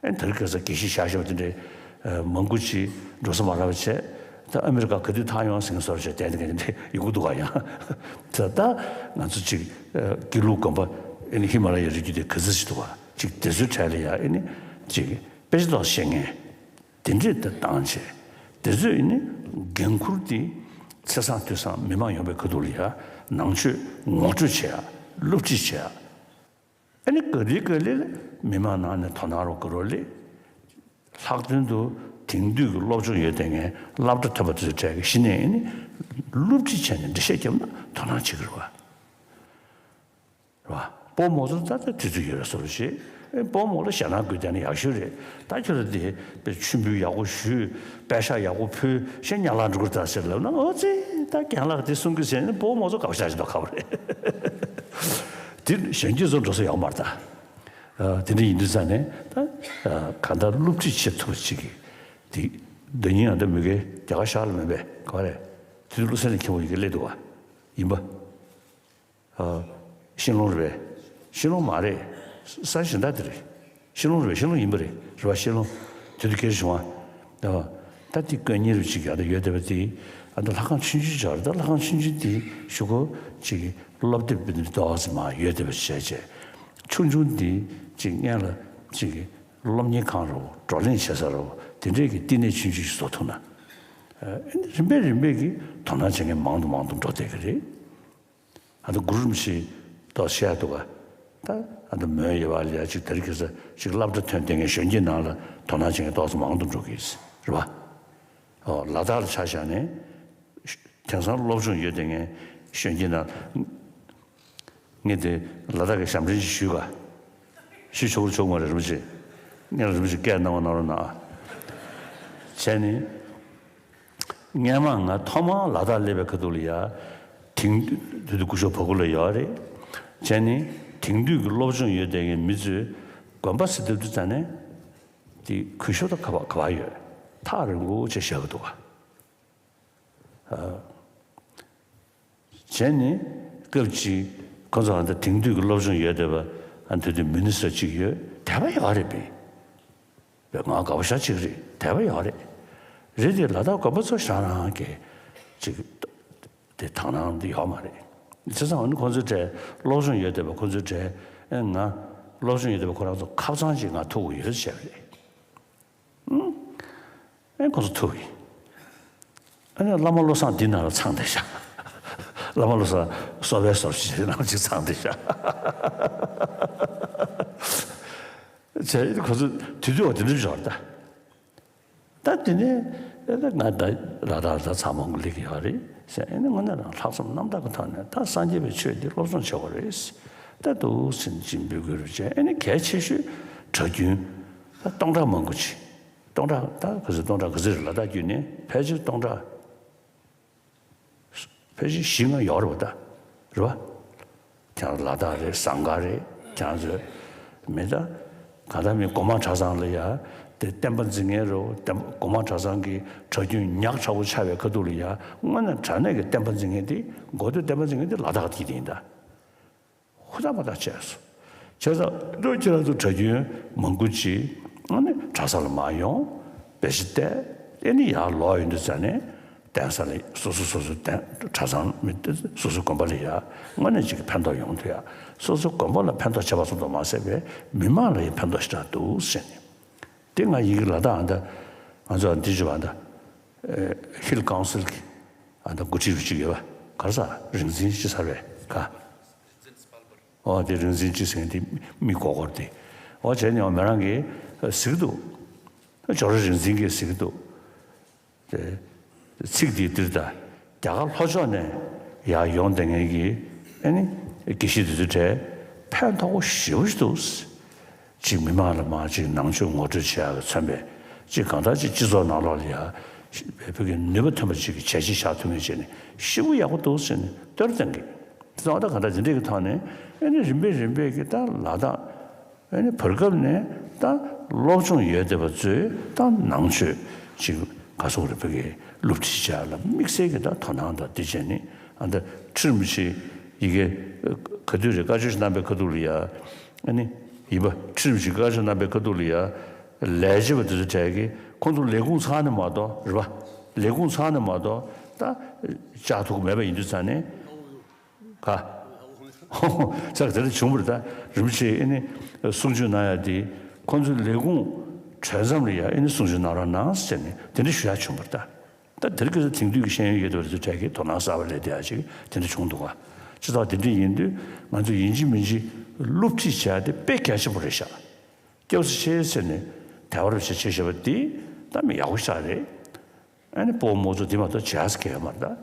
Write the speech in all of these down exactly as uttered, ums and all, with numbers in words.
ཨེ་དེ་རིང་ཁ་སང་དགེ་བཤེས་ཤག་ཤག་དེ་འདྲའི་མང་པོ་ཅིག་འགྲོ་ས་མ་རག་པ་བྱས། ད་ཨ་མི་རི་ཀ་ག་དུས་ཐར་ཡོང་ཟེར་མཁན་བཟོ་འདྲ་བྱས་བསྡད་མཁན་དེ་འདྲ་ཡོང་གི་འདུག་ག་ཡང་། ད་ད་ང་ཚོ་ཅིག་དགེ་ལུགས་དགོན་པ་ཨེ་ནི་ཧི་མ་ལ་ཡའི་རི་རྒྱུད་དེ་ག་ཚོད་ཅིག་འདུག་ག་ཅིག་དེ་ཚོའི་གྲས་ལ་ཡ་ཨེ་ནི་ཅིག་དཔེ་ཆ་ཏོག་ཤེས་མཁན་དེ་འདྲས་ད་བཏང་བྱས། དེ་ཚོས་ཨེ་ནི་འགན་ཁུར་དེ་ཚེས་བཟང་དུས་བཟང་མི་མང་ཡོང་པའི་ཁ་ཐུག་ལ་ཡ་ནང་ཆོས་ངོ་སྤྲོད་བྱེད་ཡ། སློབ་ཁྲིད་བྱེད་ཡ། ཨ་ནི་ག་ལེ་ག་ལེ་ལ་མི་མང་ནང་ནས་དོ་སྣང་རོགས་དགོས་རོགས་ལས། ལྷག་དོན་དུ་དེང་དུས་ཀྱི་སློབ་སྦྱོང་ཡོད་བསྡད་མཁན་སློབ་གྲྭ་ཐོན་པ་དེ་ཚོའི་གྲས་ཀྱི་གཞི་ནས་ཨ་ནི་སློབ་ཁྲིད་བྱས་ནས་འགྲེལ་བཤད་བརྒྱབ་ན་དོ་སྣང་བྱེད་ཀྱི་རེད་བ། རེད་བ། སྤོ་མོ་ཚོ་ད་ལྟ་དུས་ཚོད་ཡོད་རེད་བཟོ་འདྲ་ཞིག་ཨེ་སྤོ་མོ་ལ་ཞེད་སྣང་དགོས་བསྡད་ན་ཡག་ཤོས་རེད། ད་ཁྱོད་རང་དེ་དཔེ་མཆོད་འབུལ་ཡག་པོ་ཞུས། པད་ཤག་ཡག་པོ་ཕུལ། ཤེས་ཉག་ལ་འགྲོ་གི་རེད་ད་ཟེར་ལབ་ན། ཨོ་ཙི། ད་རྒན་ལགས་དེ་གསུང་གི་ཟེར་ནས་སྤོ་མོ་ཚོ་དགའ་པོ་ཞེ་དྲག་ཅིག་འདུག་ཁ་བ་རེད། དེ་གཞོན་སྐྱེས་ཚོ་འགྲོ་ས་ཡོད་མ་རེད་ད། ཨ། དེ་འདྲ་ཡིན་དུས་ཙང་ནས་ད་ཨ་གང་ལྟར་སློབ་ཁྲིད་བྱེད་ཐུབ་པ་ཅིག་གི་དེ་ཟླ་ཉིན་ཨ་ད་མི་གའི་རྒྱ་གར་ཤར་ལ་མེད་པས་ག་རེ། དེ་དུས་བློ་སེང་ལ་མཁན་པོ་ཡི་གེ་སླེབས་འདུག་བ། ཡིན་པ། ཨ། ཤིང་ལོང་རེད་པས། ཤིང་ལོང་མ་རེད། ས་གཞན་དག་དེ་རེད། ཤིང་ལོང་རེད་པས། ཤིང་ལོང་ཡིན་པ་རེད། རེད་པ། ཤིང་ལོང་། དེ་དུས་སྐད་ཆ་བྱུང་བ། ཨ། ད་དེ་དཀོན་གཉེར་ཅིག་ཡག་ད་ཡོད་བསྡད་པ་དེ། ཨ་ད་ལྷ་ཁང་ཆུང་ཆུང་ཅིག་ཡོད་རེད། ད་ལྷ་ཁང་ཆུང་ཆུང་དེ་གཞུག་གུ་ཅིག་སློབ་དེབ་དེ་འདྲ་ཏོག་ཙམ་མར་ཡོད་བསྡད་པ་བྱས་བྱས། ཆུང་ཆུང་དེ་ཅིག་སྔོན་ལ་ཅིག་སློབ་གཉེར་ཁང་རོ། བགྲོ་གླེང་བྱེད་ས་རོ། དེ་འདྲས་ཀྱི་བསྟི་གནས་ཆུང་ཆུང་ཞིག་བཟོ་ཐུབ་ན། ཨ། རིམ་པས་རིམ་པས་ཀྱིས་དོ་སྣང་བྱེད་མཁན་མང་དུ་མང་དུ་འགྲོ་བསྡད་ཀྱི་རེད། ཨ་ད་གུ་རུ་རིན་པོ་ཆེ་ཏོག་བཤད་འདུག་ག་ད་ཨ་ད་མོན་ཡོད་པ་ལ་ཡ་ཅིག་དེ་རིང་ཁ་སང་ཅིག་སློབ་གྲྭ་ཐོན་བསྡད་མཁན་གཞོན་སྐྱེས་ནང་ལ་དོ་སྣང་བྱེད་མཁན་ཏོག་ཙམ་མང་དུ་འགྲོ་གི་རེད་པ། ཨོ་ལ་དྭགས་ལ་ཆ་བཞག་ནས་དེང་སང་སློབ་སྦྱོང་ཡོད་བསྡད་མཁན་གཞོན་སྐྱེས་ནང་། ངས་དེ་ལ་དྭགས་ཀྱི་ཞབས་འདྲེན་ཅིག་ཞུས་ག་ཞུས་ཆོག་རེད་ཆོག་མ་རེད། རིན་པོ་ཆེ། ངས་རིན་པོ་ཆེ་སྐད་གནང་བ་གནང་རོགས་གནང་། བྱས་ནས། སྔོན་མ་ང་ཐོག་མར་ལ་དྭགས་སླེབས་པའི་ཁ་ཐུག་ལ་ཡ། དེང་དུས་དུ་སྐུ་ཞབས་བ་གུ་ལ་ཡོད་རེད། བྱས་ནས་དེང་དུས་ཀྱི་སློབ་སྦྱོང་ཡོད་བསྡད་མཁན་མི་ཚོས་དགོན་པ་ཟེར་སྡོད་དུས་ཙང་ནས། དེ་གུས་ཞབས་ད་ག་པར་ག་པར་ཡོད། ཐག་རིང་པོ་ཅིག་བཞག་གི་འདུག་ག་བྱས་ནས་སྐབས་གཅིག་ཁོ་ཚོ་ཨ་ད་དེང་དུས་ཀྱི་སློབ་སྦྱོང་ཡོད་བསྡད་པ། ཨ་དེ་དུས་མི་ནི་སི་ཊར་གཅིག་ཡོད། དད་པ་ཡོད་རེད་པས། པས་ང་དགའ་པོ་ཞེ་དྲག་ཅིག་རེད། དད་པ་ཡོད་རེད། རེད་དེ་ལ་དྭགས་དགོན་པ་ཚོ་ཞེ་དྲག་གི་ཅིག་དེ་དག་སྣང་དེ་ཡོད་མ་རེད། བྱས་ཙང་ཨ་ནི་ཁོ་ཚོའི་གྲས་སློབ་སྦྱོང་ཡོད་བསྡད་པ་ཁོ་ཚོའི་གྲས། ཨེ་ང་སློབ་སྦྱོང་ཡོད་བསྡད་པ་ཁོ་རང་ཚོ་ཁ་སང་ཅིག་ང་ཐུག་གི་ཡོད་ཟེར་བ་རེད། ཨེ་ཁོ་ཚོ་ཐུག་ཡིན། ཨ་ནི་བླ་མ་བློ་བཟང་འདི་ནང་ལ་ཚང་བསྡད་ཤག་བླ་མ་བློ་བཟང་གསོ་བའི་ཟོར་ཞིག་ནང་ཅིག་ཚང་བསྡད་ཤག་བྱས་ཁོ་ཚོ་དུས་དུས་བ་དེ་འདྲ་བྱས་པ་རེད་ད། ད་དེ་ནས་ཨེ་ད་ང་ད་ལ་དྭགས་ལ་ད་ཚང་མ་སླེབས་ཀྱི་ཡོད་རེད་ཟེར། ཨེ་ནི་དངོས་གནས་རང་ལྷག་བསམ་རྣམ་དག་གི་ཐོག་ནས་ད་སངས་རྒྱས་པའི་ཆོས་འདི་སློབ་སྦྱོང་བྱེད་དགོས་རེད་ཟེར། ད་འདུག་སེ་ཅིག་འབོད་སྐུལ་བྱས། ཨེ་ནི་གལ་ཆེ་ཤོས་གྲྭ་རྒྱུན་ད་སྟོང་ཕྲག་མང་པོ་ཅིག་སྟོང་ཕྲག་ད་ག་ཚོད་སྟོང་ཕྲག་ག་ཚོད་རེད། ལ་དྭགས་བརྒྱུད་ནས་ཕལ་ཆེར་སྟོང་ཕྲག་ཕལ་ཆེར་བཞི་ལྔ་ཡོད་རེད་པ་ད། རེད་པ། ཁྱེད་རང་ལ་དྭགས་རེད། ཟངས་དཀར་རེད། ཁྱེད་རང་ཚོ་མི་ད། གང་ལྟར་མི་སྒོ་མང་གྲྭ་ཚང་ལ་ཡ་དེ་བསྟན་པ་འཛིན་མཁན་རེད། བསྟན་པ་སྒོ་མང་གྲྭ་ཚང་གི་གྲྭ་རྒྱུན་ཉག་ཕྲ་བོ་ཆགས་པའི་ཁ་ཐུག་ལ་ཡ་དངོས་གནས་དྲང་གནས་ཀྱི་བསྟན་པ་འཛིན་མཁན་དེ། འགོ་སྟོད་བསྟན་པ་འཛིན་མཁན་དེ་ལ་དྭགས་ཀྱི་དེ་ཡིན་ད། ཧུར་ཐག་པ་ཐག་བྱས་སོང་། བྱས་ཙང་ལོ་ཁྱེད་རང་ཚོ་གྲྭ་རྒྱུན་མང་པོ་ཅིག་ཨ་ནི་གྲྭ་ས་ལ་མར་ཡོང་། དཔེ་ཆ་བལྟས། ཨེ་ནི་ཡར་ལོག་ཡོང་དུས་ཙ་ནས་གདན་ས་ལ་སོ་སོ་སོ་སོ་གདན་གྲྭ་ཚང་མི་སོ་སོའི་དགོན་པ་ལ་ཡ་དངོས་གནས་ཅིག་གི་ཕན་ཐོགས་ཡོང་ཐུབ་ཡ། སོ་སོའི་དགོན་པ་ལ་ཕན་ཐོགས་བྱས་པ་ཙམ་དུ་མ་ཟད་པའི་མི་མང་ལ་ཡང་ཕན་ཐོགས་ཞེ་དྲག་འདུག་ཟེར་ནས། དེ་ང་ཡི་གེ་ལ་དྭགས་ཨ་ད་ང་ཚོ་ཨ་འདི་ཅིག་བ་ད། ཨེ་ཧིལ་ཀའུན་སིལ་གྱི་ཨ་ད་འགོ་ཁྲིད་རུ་ཅིག་ཡོད་པ། ག་རེ་ཟ། རིག་འཛིན་ཅིག་ཟེར་བས་ག་ཨོ་དེ་རིག་འཛིན་ཅིག་ཟེར་མཁན་དེ་མི་གོ་གོར་དེ། ཨོ་བྱས་ནས་ཨོ་མོ་རང་གིས་གཟིགས་འདུག་ཇོ་རུ་རིག་འཛིན་གྱིས་གཟིགས་འདུག་དེ་ཚིག་དེ་འདིར་ད། རྒྱ་གར་ལྷོ་ཕྱོགས་ནས་ཡར་ཡོང་བསྡད་མཁན་གྱི་ཨ་ནི་དགེ་བཤེས་དེ་ཚོའི་གྲས་ཕན་ཐོགས་པོ་ཞེ་པོ་ཞིག་འདུག་ཅིག་མི་མང་ལ་མར་ཅིག་ནང་ཆོས་ངོ་སྤྲོད་བྱེད་ཡག་གི་མཚོན་པའི་ཅིག་གང་ལྟར་ཅིག་སྤྱི་ཚོགས་ནང་ལོགས་ལ་ཡ་བོད་ཀྱི་ནུས་པ་ཐོན་པ་ཅིག་གི་བྱས་རྗེས་བཞག་ཐུབ་མཁན་བྱས་ནས་ཞེ་པོ་ཡག་པོ་འདུག་ཟེར་ནས་བསྟོད་ར་བཏང་གི། དེ་ཚོ་ཨ་ད་གང་ལྟར་དེ་འདྲས་ཀྱི་ཐོག་ནས་ཨ་ནི་རིམ་པས་རིམ་པས་ཀྱི་ད་ལ་དྭགས་ཨ་ནི་བར་སྐབས་ནས་ད་སློབ་སྦྱོང་ཡོད་བསྡད་པ་ཚོས་ད་ནང་ཆོས་ཅིག་ག་སོགས་རེ་བོད་ཀྱི་སློབ་ཁྲིད་བྱ་ལ་དམིགས་བསལ་གྱི་ད་དོ་སྣང་དང་དེ་བྱས་ནས་ཨ་ད་ཁྲི་རིན་པོ་ཆེ་ཡི་གེ་ག་དུས་རེད་བཀའ་ཆོས་ཤིག་གནང་པའི་ཁ་ཐུག་ལ་ཡ་ཨ་ནི་ཡིན་པ་ཁྲི་རིན་པོ་ཆེ་བཀའ་ཆོས་གནང་པའི་ཁ་ཐུག་ལ་ཡ། ལས་བྱེད་པ་དེ་ཚོ་གྲས་ཀྱིས་ཁོང་ཚོ་ལས་ཁུངས་ཚང་ནས་མ་གཏོགས་རེད་པ། ལས་ཁུངས་ཚང་ནས་མ་གཏོགས་ད་བཅག་ཐུབ་ཀྱི་མེད་པ་ཡིན་དུས་ཙང་ནས། ག་ཙག་དེ་འདྲ་བྱུང་བ་རེད། ད་རིན་པོ་ཆེས་ཨེ་ནི་གསུང་ཆོས་གནང་ཡ་དེ་ཁོང་ཚོའི་ལས་ཁུངས་གྲོལ་མཚམས་ལ་ཡ་ཨེ་ནི་གསུང་ཆོས་གནང་རོགས་གནང་ཟེར་ནས་དེ་འདྲ་ཞུ་ཡ་བྱུང་བ་རེད། ད་ད་དེར་ཁ་སང་དེང་དུས་ཀྱི་ཤེས་ཡོན་ཡོད་པ་རེད་ཚོ་གྲས་ཀྱིས་དོ་སྣང་གསར་པ་སླེབས་བསྡད་ཡ་ཅིག་དེ་འདྲ་བྱུང་འདུག་ག་ཅི་ལྟར་དེ་འདྲ་ཡིན་དུས་ང་ཚོ་ཡིན་གཅིག་མིན་གཅིག་སློབ་ཁྲིད་བྱ་ཡ་དེ་དཔེ་གལ་ཆེན་པོ་རེད་ཤག་སྐྱབས་སུ་མཆི་ཟེར་ནས་དལ་བ་རུ་བྱེད་བྱེད་བཞག་པ་འདི་ད་མི་ཡག་པོ་ཞིག་རེད། ཨ་ནི་སྤོ་བོ་རྨོ་མཛོ་འདི་མ་གཏོགས་བྱས་ས་གལ་མ་རེད་ད།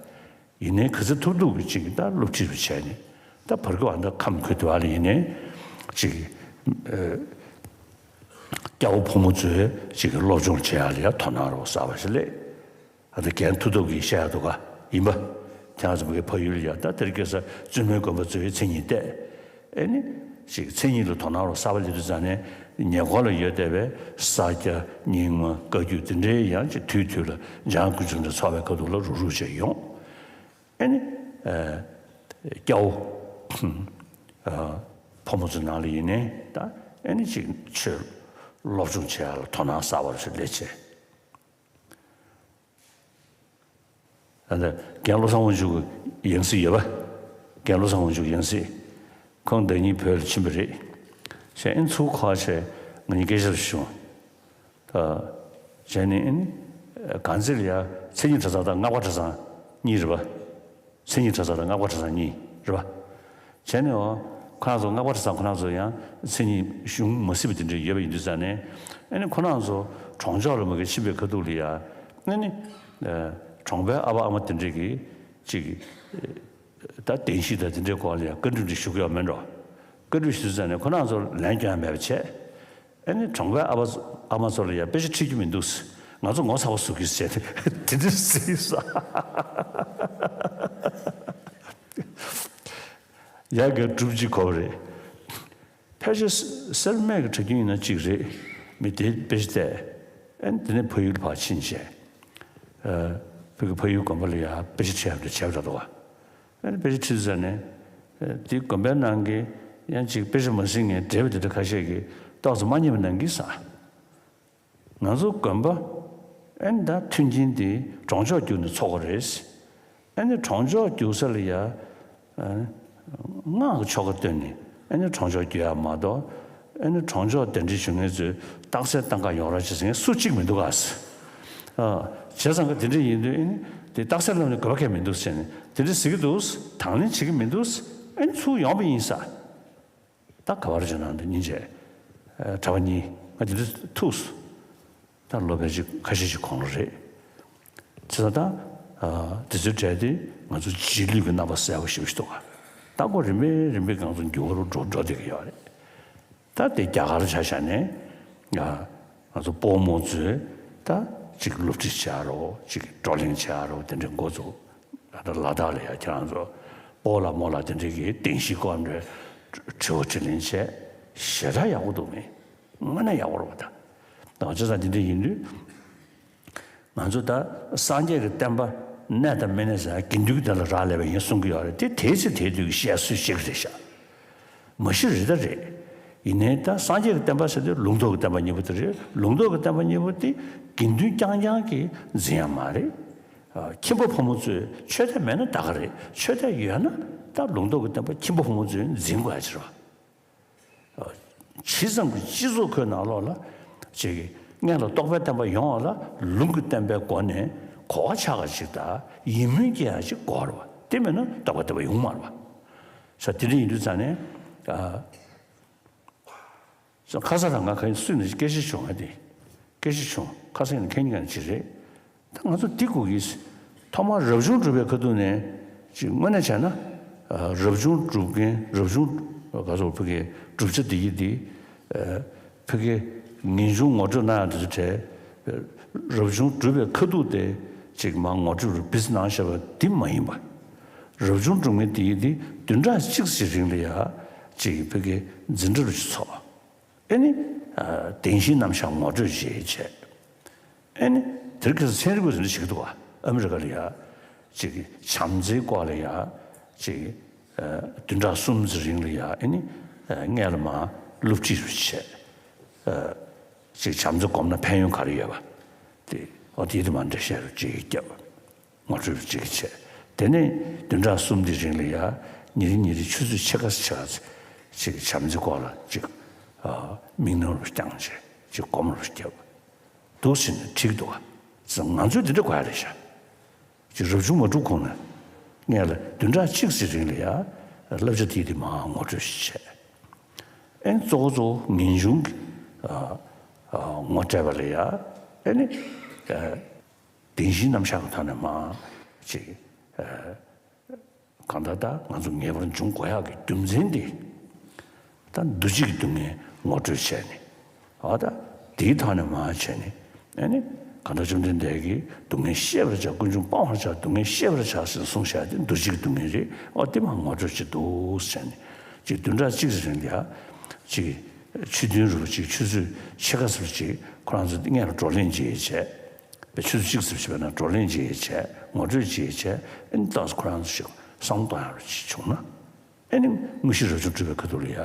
ཡིན་ནའི་ག་ཚོད་ཐུབ་ཐུབ་ཀྱི་ཅིག་ད་སློབ་ཁྲིད་རུ་བྱས་ནས་ད་བར་སྐབས་ཨ་ད་ཁམས་ཁུལ་དུ་བ་ལ་ཡིན་ནའི་ཅིག་སྐྱ་བོ་ཕོ་མོ་ཚོས་ཅིག་སློབ་སྦྱོང་བྱེད་ཡ་ལ་ཡ་དོ་སྣང་རོགས་གསར་པ་ཞིག་སླེབས། ཨ་ད་རྒན་མཐུ་སྟོབས་ཀྱིས་བཤད་ཡ་འདུག་ག་ཡིན་པ། ཁྱེད་རང་ཚོ་བོད་ཀྱི་ཕ་ཡུལ་ལ་ཡ་ད་དེར་སྐྱེས་ས་བཙུན་མའི་དགོན་པ་ཚོའི་མཚན་ཉིད་བལྟས། ཨེ་ནི། ཞིག་མཚན་ཉིད་ལ་དོ་སྣང་རོགས་གསར་པ་སླེབས་དུས་ཙང་ནས་ཉེ་འཁོར་ལ་ཡོད་བསྡད་པའི་ས་སྐྱ་རྙིང་མ་བཀའ་བརྒྱུད་དེ་འདྲའི་ཡང་ཅིག་དུས་དུས་ལ་འཇང་དགུན་ཆུ་འདྲ་ཚོགས་པའི་ཁ་ཐུག་ལ་རུག་རུག་བྱས་ཡོང་། ཨེ་ནི། སྐྱ་བོ། ཕོ་མོ་ཚོའི་ནང་ལ་ཡིན་ནའི་ད་ཨེ་ནི་ཅིག་ཆོས་སློབ་སྦྱོང་བྱེད་ཡ་ལ་དོ་སྣང་གསར་པ་ཞིག་སླེབས་བྱས། ཨ་ནི་རྒན་བློ་བཟང་དབང་ཕྱུག་གི་ཡང་སྲིད་ཡོད་པ། རྒན་བློ་བཟང་དབང་ཕྱུག་ཡང་སྲིད། ཁོང་ཟླ་ཉིན་བོད་ལ་ཕྱིན་པ་རེད། ཞེས་ཨིན་ཚུར་ཁ་ཆེ་ང་གཉིས་སྐད་ཆ་བྱུང་། ད་བྱས་ནས་ཨིན་གང་ཚེ་ལ་ཡ་མཚན་ཉིད་གྲྭ་ཚང་དང་སྔགས་པ་གྲྭ་ཚང་གཉིས་རེད་པ། མཚན་ཉིད་གྲྭ་ཚང་དང་སྔགས་པ་གྲྭ་ཚང་གཉིས་རེད་པ། བྱས་ནས་འོ། ཁོ་རང་ཚོ་སྔགས་པ་གྲྭ་ཚང་ཁོ་རང་ཚོ་ཡང་མཚན་ཉིད་གཞུང་མ་སྲིད་པ་དེ་འདྲ་ཡོད་པ་ཡིན་དུས་ཙང་ནས་ཨ་ནི་ཁོ་རང་ཚོ་གྲོང་ཆོག་ལ་མ་གི་ཕྱིན་པའི་ཁ་ཐུག་ལ་ཡ་ཨ་ནི་གྲོང་པའི་ཨ་ཕ་ཨ་མ་དེ་འདྲས་ཀྱིས་ཅིག་ད་བདེན་བཞི་དང་དེ་འདྲའི་སྐོར་ལ་ཡང་བཀའ་འདྲི་འདྲ་ཞུ་གི་ཡོད་མེད་འགྲོ། བཀའ་འདྲི་ཞུ་ཙང་ནས་ཁོ་རང་ཚོར་ལན་སྐྱོན་ཡང་མེད་པ་བྱས། ཨ་ནི་གྲོང་པའི་ཨ་ཕ་ཨ་མ་ཚོ་ལ་ཡང་དཔེ་ཆ་ཁྲིད་རྒྱུ་མི་འདུག་ང་ཚོ་ངོ་ཚ་བ་བཟོ་གི་ཟེར་དེ་འདྲ་ཟེར་ས། ཡ་གི་སྒྲུབ་ཅིག་གོ་བ་རེད། ཕལ་ཆེར་སེར་སྨད་ཀྱི་གྲྭ་རྒྱུན་ཡིན་ན་གཅིག་རེད། མི་དེ་དཔེ་ཆ་བལྟས། ཨ་ནི་དེ་ནས་ཕ་ཡུལ་ཕར་ཕྱིན་བྱས། ཨ། བོད་ཀྱི་ཕ་ཡུལ་དགོན་པ་ལ་ཡང་དཔེ་ཆ་ཁྲིད་ཡག་འདྲ་བྱས་པ་འདྲ་འདུག་ག་ཨ་ནི་དཔེ་ཆ་ཁྲིད་ཟེར་ནས། ཨ། དེ་དགོན་པའི་ནང་གི་ཡང་ཅིག་དཔེ་ཆ་མ་ཟིན་མཁན་བགྲེས་པ་དེ་འདྲ་ཁ་ཤས་ཀྱིས་ཏོག་ཙམ་མ་མཉེས་པ་གནང་གི་ས། ང་ཚོ་དགོན་པ་ཨ་ནི་ད་མཐུན་རྐྱེན་དེ་གྲོང་ཆོག་བརྒྱུད་ནས་ཚོགས་པ་རེད། ཨ་ནི་གྲོང་ཆོག་བརྒྱུད་ས་ལ་ཡ། ཨ། སྔགས་ཀྱི་ཆོ་ག་བཏོན་ནས་ཨ་ནི་གྲོང་ཆོག་བརྒྱུད་ཡ་མ་གཏོགས་ཨ་ནི་གྲོང་ཆོག་གདན་འདྲེན་ཞུ་མཁན་ཚོས་རྟགས་གསལ་བཏང་ག་ཡོང་ར་བྱེད་ཟེར་མཁན་སུ་གཅིག་མི་འདུག་ག་ཨ། བྱས་ཙང་ག་དེ་འདྲ་ཡིན་དུས་ཨ་ནི་དེ་རྟགས་གསལ་ལབ་ནས་དགོས་པ་གང་མི་འདུག་ཟེར་ནས་དེ་འདྲ་ཟེར་གི་འདུག་དང་ལེན་བྱེད་ཀྱི་མི་འདུག་ཨ་ནི་ཚུར་ཡོང་བ་ཡིན་ས། ད་ག་བར་བྱུང་ན་འདི་སྙིང་རྗེ། ཨ། གྲྭ་པ་གཉིས་ང་འདི་འདྲ་ཐུག་སོང་། ད་ལོ་ཕལ་ཆེར་ཁ་ཤས་ཤིག་གོང་ལ་རེད། བྱས་ཙང་ད། ཨ། དེ་ཚོའི་གྲས་དེ་ང་ཚོ་རྗེས་ལུས་ཀྱི་རྣམ་པ་གསལ་པོ་ཞེ་པོ་ཞིག་འདུག་ག་ད་ཁོ་རིམ་པས་རིམ་པས་ང་ཚོ་འགྱུར་བ་རུ་འགྲོ་འགྲོ་བསྡད་ཀྱི་ཡོད་རེད། ད་དེ་རྒྱ་གར་ཆ་བཞག་ནས། ཨ། ང་ཚོ་སྤོ་བོ་རྨོ་མཛོས་ད་ཅིག་སློབ་ཁྲིད་བྱེད་ཡ་རོགས་ཅིག་བགྲོ་གླེང་བྱེད་ཡ་རོགས་དེ་འདྲའི་འགོ་ཚུགས། ད་ལ་དྭགས་ལ་ཡ་ཁྱེད་རང་ཚོ་སྤོ་བོ་ལགས་རྨོ་ལགས་དེ་འདྲའི་གི་བདེན་བཞིའི་སྐོར་འདྲ་དྲི་བ་དྲིས་ལན་བྱས། ཞེ་དྲག་ཡག་པོ་འདུག་མི། དངོས་གནས་ཡག་པོ་རེད་པ་ད། ད་བྱས་ཙང་དེ་འདྲ་ཡིན་དུས། ང་ཚོ་ད་སངས་རྒྱས་ཀྱི་བསྟན་པ་གནས་དང་མི་གནས་ཟེར་དགེ་འདུན་གྱི་དོན་ལ་རག་ལས་པ་ཡིན་གསུང་གི་ཡོད་རེད་དེ། དེའི་ཚེ་དེའི་དུས་ཀྱི་བཤད་སྲོལ་ཞིག་རེད་ཤག་མ་གཞི་རེད་ད་རེད། ཡིན་ནའི་ད་སངས་རྒྱས་ཀྱི་བསྟན་པ་ཟེར་དུས་ལུང་རྟོགས་ཀྱི་བསྟན་པ་གཉིས་པོ་དེ་རེད། ལུང་རྟོགས་ཀྱི་བསྟན་པ་གཉིས་པོ་དེ་དགེ་འདུན་རྐྱང་རྐྱང་གིས་འཛིན་ཡ་མ་རེད། ཨ། ཁྱིམ་པ་ཕོ་མོ་ཚོས་ཆོས་དད་མེད་ན་ད་ག་རེད། ཆོས་དད་ཡོད་ན་ད་ལུང་རྟོགས་ཀྱི་བསྟན་པ་ཁྱིམ་པ་ཕོ་མོ་ཚོས་འཛིན་དགོས་ཡ་ཅིག་རེད་པ། ཇི་ཙམ་གྱི་སྤྱི་ཚོགས་ཁོའི་ནང་ལོགས་ལ་ཅིག་སྔོན་ལ་རྟོགས་པའི་བསྟན་པ་ཡོང་བ་ལ་ལུང་གི་བསྟན་པའི་སྒོ་ནས་གོ་བ་ཆགས་པ་ཅིག་དང་ཡིད་སྨོན་སྐྱེ་ཡ་ཅིག་དགོས་རེད་པ། དེ་མེད་ན་རྟོགས་པ་བསྟན་པ་ཡོང་མ་རེད་པ། ས་དེ་འདྲ་ཡིན་དུས་ཙང་ནས། ཨ། ཁ་སང་རང་ང་ག་ཡིན་སུས་ནས་སྐད་ཆ་བྱུང་བ་དེ། སྐད་ཆ་བྱུང་། ཁ་སང་ཡིན་ན་ཁྱེད་གཉིས་ཀ་ནས་ཅི་རེད། ད་ང་ཚོ་འདི་དགོས་ཀྱི། ཐོག་མར་རབ་བྱུང་སྒྲུབ་པའི་ཁ་ཐུག་ནས་ཅིག་དངོས་གནས་བྱས་ན། ཨ། རབ་བྱུང་སྒྲུབ་མཁན་རབ་བྱུང་ག་ཚོད་ཕ་གི་སྒྲུབ་བྱ་འདི་ཡི་འདི། ཨ། ཕ་གི་ངེས་འབྱུང་ངོ་སྤྲོད་གནང་ཡ་འདི་ཚོ་གྲས། རབ་བྱུང་སྒྲུབ་པའི་ཁ་ཐུག་དེ་ཅིག་མར་ངོ་སྤྲོད་རུ་བིས་གནང་བཞག་པ་འདི་མ་ཡིན་པ། རབ་བྱུང་སྒྲུབ་མཁན་འདི་ཡི་འདི་བདུན་ཕྲག་གཅིག་ཙམ་རིང་ལ་ཡ་ཅིག་ཕ་གི་འཛིན་གྲྭ་རུ་ཅིག་ཚོགས། ཨེ་ནི། ཨ། བདེན་བཞིའི་རྣམ་གཞག་ངོ་སྤྲོད་བྱེད་བྱས། ཨེ་ནི། དེར་ཁ་སང་ཚན་རིག་པ་ཚོས་འདི་བྱེད་ཀྱི་འདུག་ག་ཨ་མི་རི་ཀ་ལ་ཡ། ཅིག་བྱམས་བརྩེའི་སྐོར་ལ་ཡ། ཅིག་ཨ། བདུན་ཕྲག་གསུམ་ཙམ་རིང་ལ་ཡ་ཨེ་ནི། ཨ། སྔོན་ལ་མར་སློབ་ཁྲིད་རུ་བྱས། ཨ། ཅིག་བྱམས་བརྩེ་སྒོམ་ན་ཕན་ཡོན་ག་རེ་ཡོད་པ། དེ་འོ་དེ་དེ་མ་འདྲ་བཤད་རུ་ཅིག་བརྒྱབ། ངོ་སྤྲོད་རུ་ཅིག་བྱས། དེ་ནས་བདུན་ཕྲག་གསུམ་དེ་རིང་ལ་ཡ། ཉིན་རེ་ཉིན་རེ་ཆུ་ཚོད་ཕྱེད་ཀ་ཕྱེད་ཀ་ཅིག་བྱམས་བརྩེ་སྐོར་ལ་ཅིག་ཨ་དམིགས་རྣམ་རུ་བསྐྱངས་བྱས་ཅིག་སྒོམ་རུ་བརྒྱབ། འདུག་ཟེར་ནས་འགྲིག་འདུག་ག་ང་ཚོས་འདི་འདྲ་དགོས་ཡ་རེད་ཤག་ཅིག་རབ་བྱུང་མ་གྲུབ་གོང་ནས་ངས་ལ་བདུན་ཕྲག་གཅིག་ཙམ་རིང་ལ་ཡ་བསླབ་བྱ་དེ་དེ་མར་ངོ་སྤྲོད་ཞིག་བྱས། ཨེ་གཙོ་བོ་གཙོ་བོ་ངེས་འབྱུང་གི་ཨ་ཨ་ངོ་སྤྲད་པ་ལ་ཡ་ཨེ་ནི་ཨ་བདེན་བཞིའི་རྣམ་གཞག་གི་ཐོག་ནས་མར་ཅིག་ཨ་གང་ལྟར་ད་ང་ཚོ་ངེས་པར་འབྱུང་དགོས་ཡག་གི་རྒྱུ་མཚན་འདི། ད་འདུ་བྱེད་ཀྱི་སྡུག་བསྔལ་ངོ་སྤྲོད་བྱས་ནས། འོ་ད་དེའི་ཐོག་ནས་མར་བྱས་ནས་ཨ་ནི་གང་ལྟར་བཅོམ་ལྡན་འདས་ཀྱིས་སྡུག་བསྔལ་ཤེས་པར་བྱ། ཀུན་འབྱུང་སྤང་བར་བྱ། སྡུག་བསྔལ་ཤེས་པར་བྱ་ཟེར་གསུངས་བཞག་དེ་འདུ་བྱེད་ཀྱི་སྡུག་བསྔལ་རེད། འོ་དེ་མར་ངོ་སྤྲོད་བྱེད་འདུག་ཟེར་ནས་ཅིག་བདུན་ཕྲག་གཅིག་ཙམ་རིང་ལ་ཡ་ཅིག་ཆོས་བདུན་རུ་ཅིག་ཆུ་ཚོད་ཕྱེད་ཀ་ཙམ་ཅིག་ཁོ་རང་ཚོ་སྔོན་ལ་བགྲོ་གླེང་ཅིག་བྱས། པའི་ཆུ་ཚོད་གཅིག་ཙམ་ཞིག་བྱས་ན་བགྲོ་གླེང་ཅིག་བྱས། ངོ་སྤྲོད་ཅིག་བྱས། ཨ་ནི་ཏོག་ཙམ་ཁོ་རང་ཚོ་ཞིག་བསམ་བློ་གཏོང་ཡག་རུ་ཅིག་བྱུང་ན། ཨ་ནི་དངོས་གཞི་རབ་བྱུང་གྲུབ་པའི་ཁ་ཐུག་ལ་ཡ་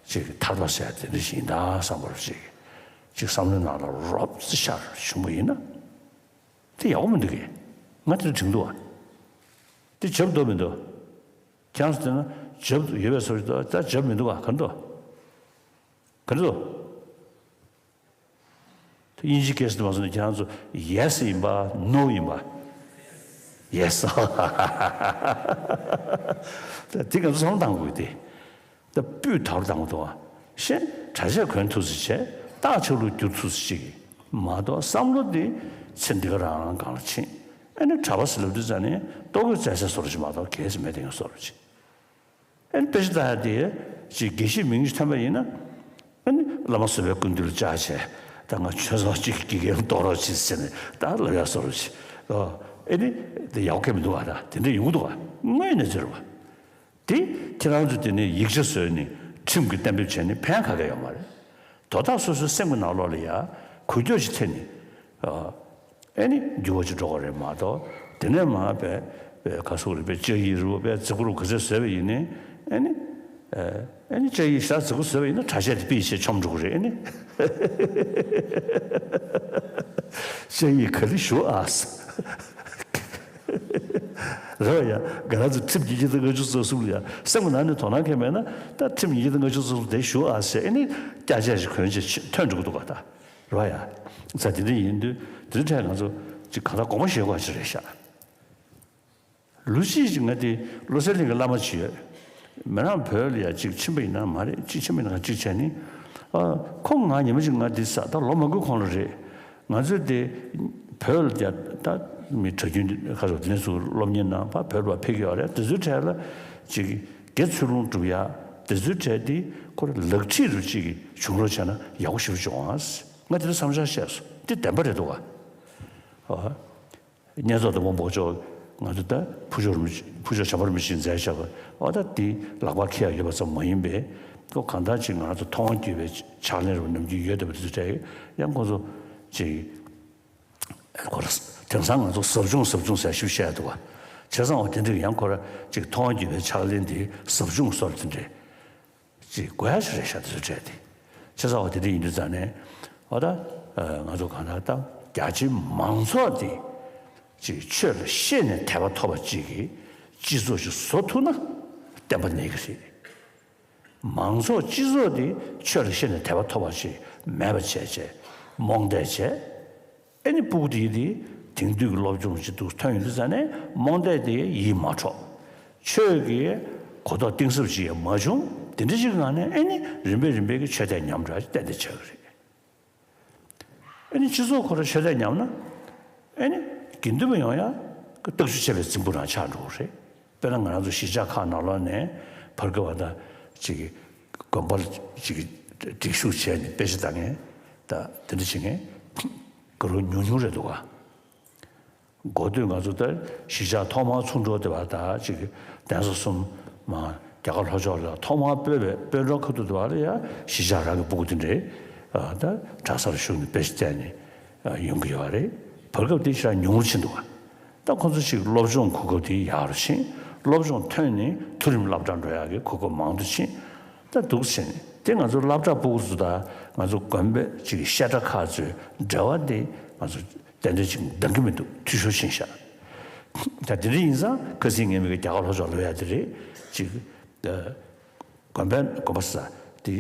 ཅིག་ཐར་པ་ཟེར་ཡ་དེ་འདྲ་ཞིག་ཡིན་ད་བསམ་པ་རུ་ཅིག་ཅིག་བསམ་བློའི་ནང་ལ་རོབ་ཙམ་ཤར་བྱུང་བ་ཡིན་ན། དེ་ཡག་པོ་མི་འདུག་གས། ང་དེ་འདྲ་དྲན་འདུག་བ། དེ་འཇབ་འདུག་མི་འདུག་ཁྱེད་རང་ཚོ་བལྟས་ན་འཇབ་ཡོད་པའི་བཟོ་ཞིག་འདུག་ད་འཇབ་མི་འདུག་བ། ག་འདུག་ག་འདུག་དབྱིན་ཇི་སྐད་ཟེར་དུ་མ་སོང་ནས་ཁྱེད་རང་ཚོ་ཡེ་སི་ཡིན་པ་ནོ་ཡིན་པ། ཡེ་སི། དེ་ང་ཚོ་བསམ་བློ་གཏང་དགོས་ཏེ། ད་སྤུས་དག་རུ་བཏང་དགོས་འདུག་བ། གཞན་གྲྭ་ཆས་གོན་ཐུབ་ཙམ་བྱས། རྟགས་ཆགས་ལུགས་བསྒྱུར་ཐུབ་ཙམ་ཅིག་མ་གཏོགས་བསམ་བློ་དེ་ཚེ་འདི་ག་རང་རང་སྒང་ལ་ཕྱིན། ཨ་ནི་གྲྭ་པ་ཟེར་ལབ་དུས་ཙང་ནས་ལྟོ་གོས་རྩེད་ས་བཟོ་འདྲ་ཅིག་མ་གཏོགས་གལ་སྲིད་མེད་དེ་ཡང་བཟོ་འདྲ་ཅིག་ཨ་ནི་དཔེ་ཆ་ལྟ་ཡ་དེ་ཅིག་དགེ་བཤེས་མིང་ཞིག་ཐོན་པ་ཡིན་ན། ཨ་ནི་བླ་མ་བཟོད་པའི་སྐུ་མདུན་ལ་བཅར་བྱས། ད་ང་ཆོས་ཚོགས་གཅིག་གི་དགེ་རྒན་གཏོང་རོགས་བྱེད་ཟེར་ནས་ད་ལབ་ཡ་བཟོ་འདྲ་ཅིག་ཨོ། ཨ་ནི་དེ་ཡག་གི་མི་འདུག་བ། ད་དེ་འདྲ་ཡོང་གི་འདུག་བ། དངོས་གནས་ཟེར་བ། དེ་ཁྱེད་རང་ཚོ་དེ་ནས་ཡིག་ཆ་བཟོས་ནས་ཁྲིམས་ཀྱིས་གཏན་འབེབས་བྱས་ནས་ཕན་ག་གེ་ཡོད་མ་རེད། དོ་བདག་སོ་སོའི་སེམས་ཀྱི་ནང་ལོགས་ལ་ཡ་འགུལ་སྐྱོད་ཅིག་ཐེབས་ནས། ཨ་ནི་འགྱུར་བ་ཅིག་འགྲོ་གི་རེད་མ་གཏོགས། དེ་ནས་མར་པའི་པའི་ག་སོག་རེད། པའི་ལྕགས་ཡིག་རུ་པའི་རྫིག་པོ་རུ་ག་ཚད་བཟོས་པ་ཡིན་ནའི། ཨ་ནི་ཨ་ནི་ལྕགས་ཡིག་ཤ་རྫིག་པོ་བཟོས་པ་ཡིན་ན་གྲྭ་ཆས་དེ་པི་ཆེ་ཆོམ་འགྲོ་གི་རེད། ཨ་ནི་ལྕགས་ཡིག་ག་ལེ་ཞུ་ཨ། རེད་བ་ཡ། ང་རང་ཚོ་ཁྲིམས་ཉིས་བརྒྱ་དང་ལྔ་བཅུ་ཙམ་གསུམ་ལ་ཡ་སེམས་ཀྱི་ནང་ནས་དོ་སྣང་གང་མེད་ན། ད་ཁྲིམས་ཉིས་བརྒྱ་དང་ལྔ་བཅུ་ཙམ་དེ་ཞུ་ཨ་ཟེར། ཨ་ནི་སྐྱ་ཆས་ཤིག་གོན་བྱས་ཐོན་འགྲོ་གི་འདུག་ག་ད་རེད་བ་ཡ། ཙང་དེ་འདྲ་ཡིན་དུས་དེ་འདྲ་ཐད་ང་ཚོ་ཅིག་གང་ལྟར་དགོངས་པ་བཞེས་དགོས་ཅིག་རེད་ཤག་ལོ་གཅིག་ཅིག་ང་དེ་བློ་གསལ་གླིང་གི་བླ་མ་ཅིག་ཡོད། མི་རང་བོད་ལ་ཡ་གཅིག་ཕྱིན་པ་ཡིན་ན་མ་རེད། གཅིག་ཕྱིན་པ་ཡིན་ན་གཅིག་བྱས་ནི། ཨ་ཁོང་ང་ཉི་མ་ཅིག་ང་འདི་ས་ད་ལོ་མང་པོའི་གོང་ལ་རེད། ང་ཚོས་དེ་བོད་ལ་ཡ་ད་མི་གྲྭ་རྒྱུན་ཁ་སོགས་དེ་ནས་ཚུར་སློབ་གཉེར་ནང་ཕར་བོད་ལ་ཕེབས་ཀྱི་ཡོད་རེད། དེ་ཚོའི་གྲས་ལ་ཅིག་དགེ་ཚུལ་སློང་སྒྲུབ་ཡ། དེ་ཚོའི་གྲས་དེ་ཁོ་ར་ལག་ཁྲིད་རུ་ཅིག་བྱུང་རོགས་བྱས་ན་ཡག་པོ་ཞེ་པོ་བྱུང་ཨ། ང་དེ་འདྲ་བསམ་འཆར་བཤད་སོང་། དེ་བདེན་པ་རེད་འདུག་ག་ཨ། བསྙེན་རྫོགས་དང་དབང་པོ་ཅོག་ང་ཚོ་ད་ཕུར་ལྕོག་རིན་པོ་ཆེ་ཕུར་ལྕོག་བྱམས་པ་རིན་པོ་ཆེས་མཛད་བཞག་པ། འོ་ད་དེ་ལག་པ་འཁྱེར་ཡག་ཡོད་པ་ཙམ་མ་ཡིན་པས། ཁོ་གང་ལྟར་ཅིག་ང་ཚོ་མཐོང་བ་བརྒྱུད་པའི་ཕྱག་ལེན་རུ་ནམ་རྒྱུན་ཡོད་བསྡད་པ་དེ་ཚོ་གྲས་ཡང་ཁོ་ཚོ་ཅིག་ཁོ་ར་དེང་སང་ང་ཚོ་ཟབ་སྦྱོང་ཟབ་སྦྱོང་ཟེར་ཞིབ་བཤད་འདུག་བ། བྱས་ཙང་འོ་དེ་འདྲ་ཡང་ཁོ་ར་ཅིག་མཐོང་བ་བརྒྱུད་པའི་ཕྱག་ལེན་དེ་ཟབ་སྦྱོང་སོགས་དེ་འདྲས། ཅིག་དགོས་ཡ་ཞིག་རེད་ཤག་དེ་ཚོ་གྲས་དེ། བྱས་ཙང་བ་དེ་འདྲ་ཡིན་དུས་ཙང་ནས། འོ་ད་ང་ཚོ་གང་ལྟར་ད་རྒྱ་ཆེའི་མང་ཚོགས་དེ་ཅིག་ཆོས་ལ་ཤེས་ནས་དད་པ་ཐོབ་པ་ཅིག་གི་སྤྱི་ཚོགས་ཤིག་བཟོ་ཐུབ་ན་བསྟན་པ་གནས་ཀྱི་རེད། མང་ཚོགས་སྤྱི་ཚོགས་དེ་ཆོས་ལ་ཤེས་ནས་དད་པ་ཐོབ་པ་ཞིག་མེད་པ་བྱས་བྱས་རྨོངས་དད་བྱས། ཨེ་ནི་སྤུ་གུ་དེ་དེ་དེང་དུས་ཀྱི་སློབ་སྦྱོང་ཅིག་འདུག་ཐོན་ཡོང་དུས་ཙང་ནས་རྨོངས་དད་དེ་ཡིད་མ་འཕྲོག་ཆོས་ཀྱི་གོ་རྟོགས་གཏིང་ཟབ་ཅིག་ཡང་མ་བྱུང་། དེ་འདྲ་ཅིག་གི་ངང་ནས་ཨེ་ནི་རིམ་པས་རིམ་པས་ཀྱི་ཆོས་དད་ཉམས་འདྲ་ཏན་ཏན་ཆགས་ཀྱི་རེད། ཨེ་ནི་སྤྱི་ཚོགས་ཁོ་ར་ཆོས་དད་ཉམས་ན་ཨེ་ནི་དགེ་འདུན་པ་ཡོང་ཡ་སྟག་ཆུ་ཆད་པའི་རྫིང་བུ་རང་ཆགས་འགྲོ་གི་རེད། དཔེར་ན་ང་རང་ཚོ་གཞིས་ཆགས་ཁག་ནང་ལོགས་ནས་བར་སྐབས་བ་ད་ཅིག་དགོན་པར་ཅིག་སྒྲིག་ཞུགས་བྱས་ནས་དཔེ་ཆ་ལྟ་མཁན་ད་དེ་འདྲ་བྱེད་མཁན་ག་རུ་ཉུང་ཉུང་རེད་འདུག་ག་འགོ་སྟོད་ང་ཚོ་ད་གཞིས་ཆགས་ཐོག་མར་ཚུར་འགྲོ་བསྡད་པ་ད་ཅིག་གདན་ས་གསུམ་མ་རྒྱ་གར་ལྷོ་ཕྱོགས་ལ་ཐོག་མར་སྤོས་པའི་དཔོན་གྲོགས་ཁ་ཐུག་དུ་བ་ལ་ཡ་གཞིས་ཆགས་རང་གི་སྤུ་གུ་དེ་འདྲས་ད་གྲྭ་སར་ཞུགས་ནས་དཔེ་ཆ་བལྟས་ནས་ཡོང་གི་ཡོད་རེད། བར་སྐབས་དེ་ཞེ་དྲག་ཉུང་རུ་ཕྱིན་འདུག་ག་ད་ཁོ་ཚོ་ཞིག་སློབ་སྦྱོང་གོ་སྐབས་དེ་ཡག་རུ་ཕྱིན། སློབ་སྦྱོང་ཐོན་ནས་མཐོ་རིམ་སློབ་གྲྭར་འགྲོ་ཡག་གི་གོ་སྐབས་མང་དུ་ཕྱིན། ད་འདུག་ཕྱིན་ནས་ དེ་ང་ཚོ་སློབ་གྲྭ་ཕྲུ་གུ་ཚོ་དང་ང་ཚོ་དགོན་པའི་ཅིག་བཤད་གྲྭ་ཁག་ཚོའི་འབྲེལ་བ་དེ་ང་ཚོ་ཏན་ཏན་ཅིག་འདང་གི་མི་འདུག་འཐུས་ཤོར་ཕྱིན་ཤག་ད་དེ་འདྲ་ཡིན་ཙང་ཁ་སང་ངས་མི་གི་རྒྱ་གར་ལྷོ་ཕྱོགས་ལོག་ཡ་དེ་རེད། ཅིག་དགོན་པའི་དགོན་པ་ས་དེ་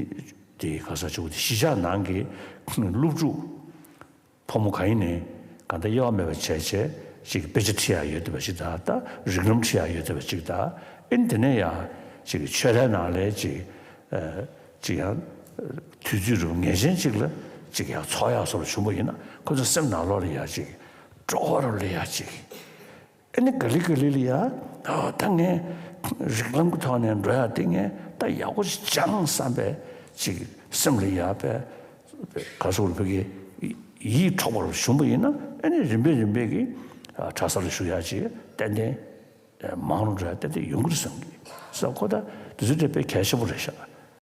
དེ་ག་ས་ཆུ་དེ་གཞིས་ཆགས་ནང་གི་སློབ་ཕྲུག་ཕོ་མོ་གང་ཡིན་ནའི་གང་ལྟར་གཡོ་བ་མེད་པ་བྱས་བྱས་ཅིག་དཔེ་ཆ་ཁྲིད་ཡག་ཡོད་བསྡད་པ་ཅིག་དང་། ད་རིགས་ལམ་ཁྲིད་ཡག་ཡོད་བསྡད་པ་ཅིག་དང་། ཨེ་ནི་དེ་ནས་ཡང་ཅིག་ཆོས་རའི་ནང་ལ་ཅིག་ཨ་ཅིག་ཡང་དུས་ཚོད་རུ་ངེས་ཅན་ཅིག་ལ་ཅིག་ཡང་ཚོགས་ཡག་སོགས་ལ་བྱུང་བ་ཡིན་ན། ཁོ་ཚོ་སེམས་ནང་ལོགས་ལ་ཡང་ཅིག་སྤྲོ་བ་རུ་སླེབས་ཡག་ཅིག་ཨེ་ནི་ག་ལེ་ག་ལེ་ལ་ཡ། ཨ་ད་ངས་རིགས་ལམ་གྱི་ཐོག་ནས་འགྲོ་ཡ་དེ་ངས་ད་ཡག་པོ་ཞིག་སྦྱངས་བསམ་པའི་ཅིག་སེམས་ལ་ཡ་པའི་ག་སོགས་ལ་ཕ་གི་ཡིད་འཕྲོག་པར་བྱུང་བ་ཡིན་ན། ཨེ་ནི་རིམ་པས་རིམ་པས་ཀྱི་ཨ་གྲྭ་ས་ལ་ཞུགས་ཡ་ཅིག་ཏན་ཏན་མང་རུ་འགྲོ་ཡ་ཏན་ཏན་ཡོང་གི་རེད་བསམ་གི་ས། ཁོ་ད་དུས་ཚོད་དེ་དཔེ་གལ་ཆེན་པོ་རེད་ཤག